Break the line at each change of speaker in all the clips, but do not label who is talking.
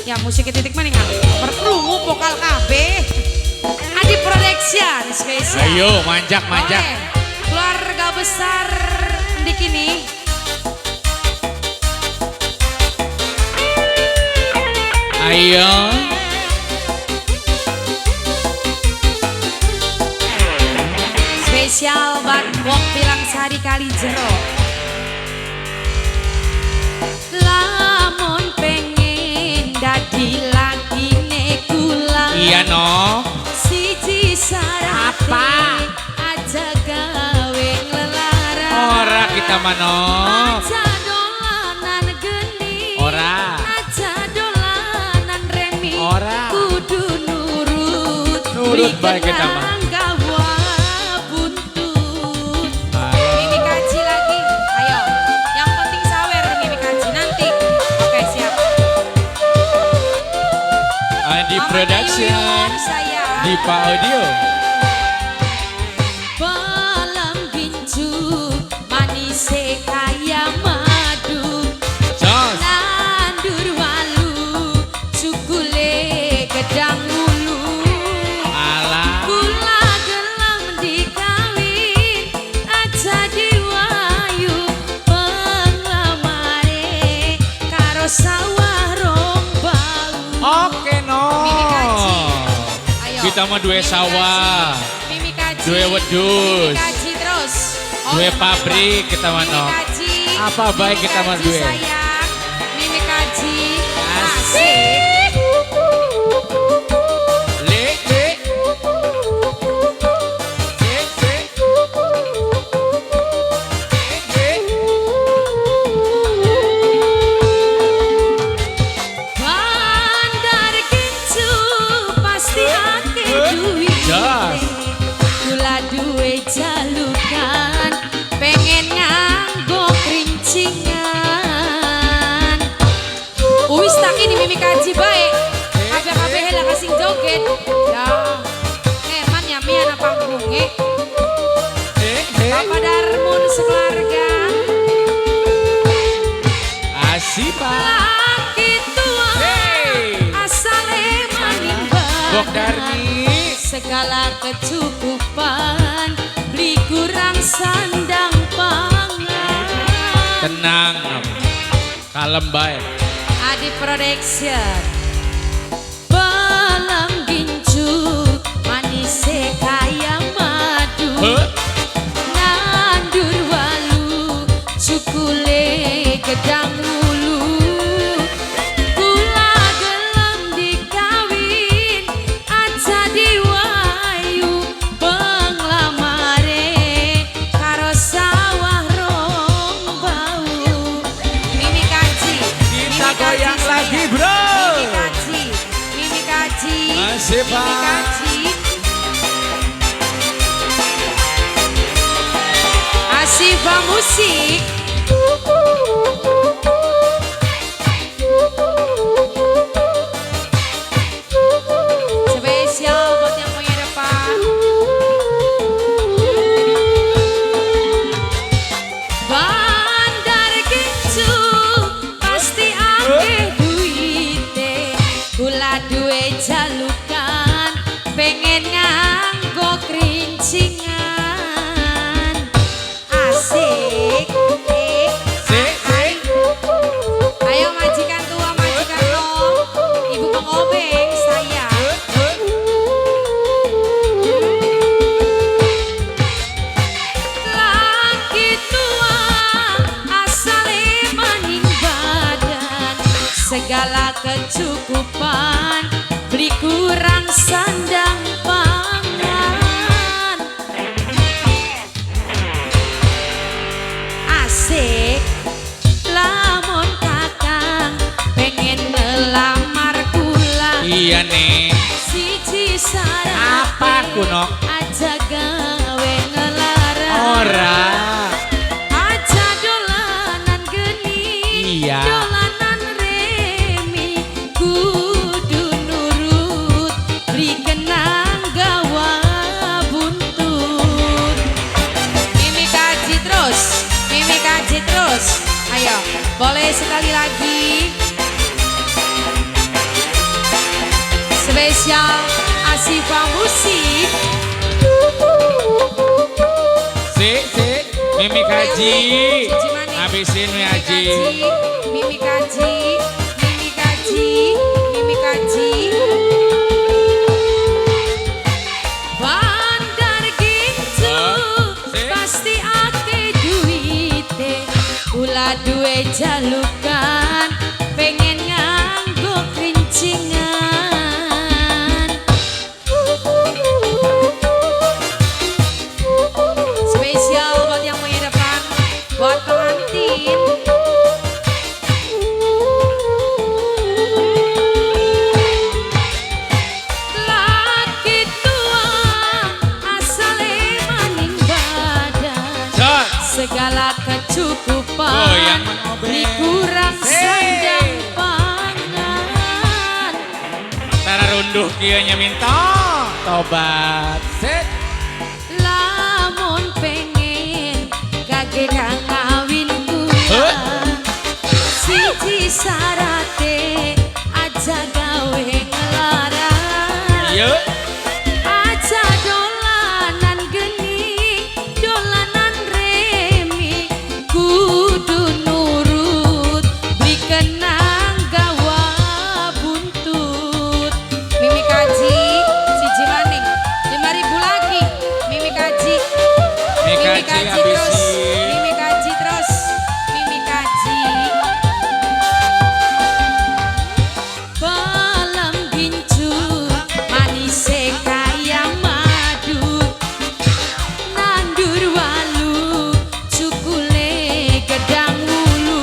Ya musik titik maning ah. Berkrungu vokal kabeh. Adi Production spesial.
Ayo manjak manjak.
Oke. Keluarga besar ndikini.
Ayo.
Spesial buat wong bilang sari kali jero. Lamun pengen dadi lakine kula.
Iya no.
Siji syarat
apa?
Aja gawe nglelara.
Ora kita mano.
Aja dolanan geni.
Ora.
Aja dolanan remi.
Ora.
Kudu nurut.
Nurut bae kita mah.
Mimi kaji lagi. Ayo. Yang penting sawer Mimi kaji nanti. Oke, siap.
Adi Production. Dipa Audio.
Balam gincu manise kaya madu.
Jos.
Nandur walu cukule gedang ulu.
Alah.
Kula gelem dikawin aja diwayu penglamare karo sawah rong bau.
Oke no.
Mimi kaji. Ayo.
Kita mah duwe sawah.
Mimi kaji.
Duwe wedhus.
Mimi kaji terus. Oh,
duwe pabrik kita mah no.
Mimi kaji.
Apa baik kita mah duwe.
Sayang. Mimi kaji. Asik.
Lek lek. Lek lek. Lek lek.
Bandar Gincu pasti akeh duit.
Jos.
Kula duwe jalukan pengen nganggo kerincingan. Wis tak ini Mimi kaji bae. Kabeh-kabeh lah kasing joget. Ya. Eman ya mi ana panggunge. Bapak Darmun sekeluarga.
Asipa.
Laki tua
Hey.
asale maning badan.
Bok Darmi.
Segala kecukupan beli kurang sandang pangan.
Tenang, kalem bae.
Adi Production. Balam gincu manise kaya madu.
Huh?
Nandur walu cukule gedang ulu. Kula gelem dikawin aja diwayu penglamare karo sawah rong bau. Mimi kaji.
Kita goyang lagi bro.
Mimi kaji. Mimi kaji.
Masih
Mimi
Pak.
kaji. Asifa musik. Spesial buat yang punya depan. Bandar Gincu pasti akeh duite. Kula duwe jalukan pengen nganggo kerincingan. Asik.
Sik sik.
Ayo majikan tua, majikan nom, ibu pengobeng sayang. Laki tua asale maning badan, segala kecukupan beli kurang sandang pangan. Asik. Lamun kakang pengen melamar kula.
Iya nih.
Siji syarat.
Apa kuno?
Aja gawe ngelara.
Ora.
Aja dolanan geni.
Iya.
Dolanan remi. Kudu nurut. Beli kenang gawa buntut. Mimi kaji terus. Mimi kaji terus. Ayo, boleh sekali lagi. Spesial Asifa Musik.
Si, si, Mimi Kaji. Habisin Mimi Kaji.
Mimi Kaji, Mimi Kaji, Mimi Kaji. Bandar gincu pasti ake duwite. Kula duwe jalukan pengen nganggo krincingan. Spesial buat yang punya depan, buat pengantin. Laki tua asale maning badan, segala kecukupan beri kurang sandang pangan.
Tara runduh kieu nya minta tobat. Set.
Lamun pengen kage kawin kula, siji syarate aja gawe ngelaran.
Iya.
Aja dolanan geni, dolanan remi, kudu nurut, beli kenang gawa buntut. Mimi Kaji, siji maning, 5.000 lagi. Mimi Kaji, Mimi Kaji terus, Mimi Kaji terus, Mimi Kaji. Pelem gincu, manise kaya madu, nandur walu, cukule gedang wulu.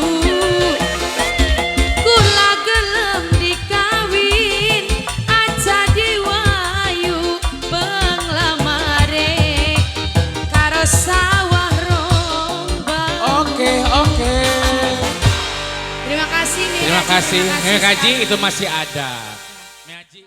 Kula gelem dikawin, aja diwayu penglamare karo sawah rong bau.
Oke, oke.
Terima kasih Mimi
Terima
Kaji.
kasih. Mimi Kaji itu masih ada. Mimi Kaji.